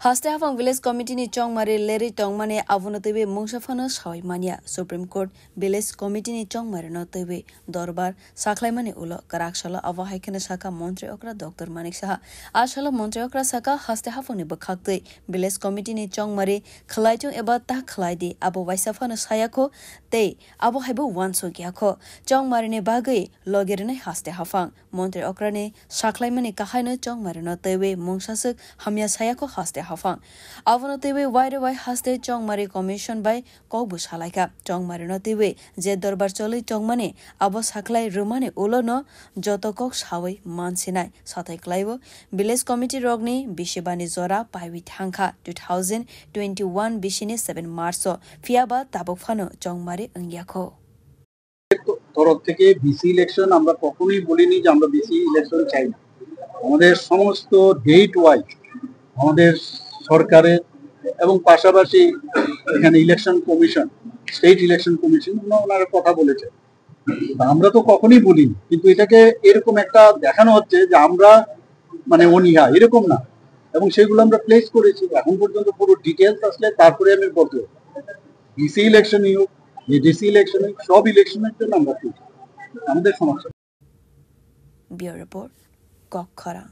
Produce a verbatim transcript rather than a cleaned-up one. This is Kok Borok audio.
Haste Haphang Village Committee ni chongmari lerwi tongmani abono twiwi mungsa phano sawi manya. Supreme Court Village Committee ni chongmari no twiwi dorbar sakhlaimani ulo kwrak salo abo hai kheno sakha Montri Okra Doctor Manik Saha. A salo Montri Okra sakha, Haste Haphang ni bwkhak twi Village Committee ni chongmari khwlai thung eba ta khwlai di, abo waisa phano saya kho tei abo haibo uansuk ya kho. Chongmari ni bagwi logi rwnai Haste Haphang. Montri Okrani sakhlaimani kahaino chongmarino twiwi mungsaswk hamya saya kho Haste Haphang. Abono twiwi waire wai haste chongmari commission bai kokbo salaikha. Chongmarino twiwi je dorbar choli chongmani abo sakhlai rwmani ulono joto kok sawi mansinai sathai kwlaibo. Village committee rokni bisibani jora paiwi thangkha two thousand twenty-one bisini seven March o, phiyaba tabuk phano chongmari wngya kho. তরফ থেকে VC election আমরা কখনোই বলিনি যে আমরা VC election চাই না। আমাদের সমস্ত ডেট ওয়াইজ আমাদের সরকারের এবং পাশাপাশি এখানে election commission, state election commission, ওনারা কথা বলেছেন। তা আমরা তো কখনোই বলিনি, কিন্তু এটাকে এরকম একটা দেখানো হচ্ছে যে আমরা মানে অনীহা, এরকম না। এবং সেগুলো আমরা প্লেস করেছি। এখন পর্যন্ত পুরো ডিটেলস আসলে তারপরে আমি বলতে পারবো। ভিসি ইলেকশনই হোক, এডিসি ইলেকশন হোক, সব ইলেকশনের জন্য আমরা প্রস্তুত। আমাদের সমস্যা নেই। Bureau Report, Kokkhorang.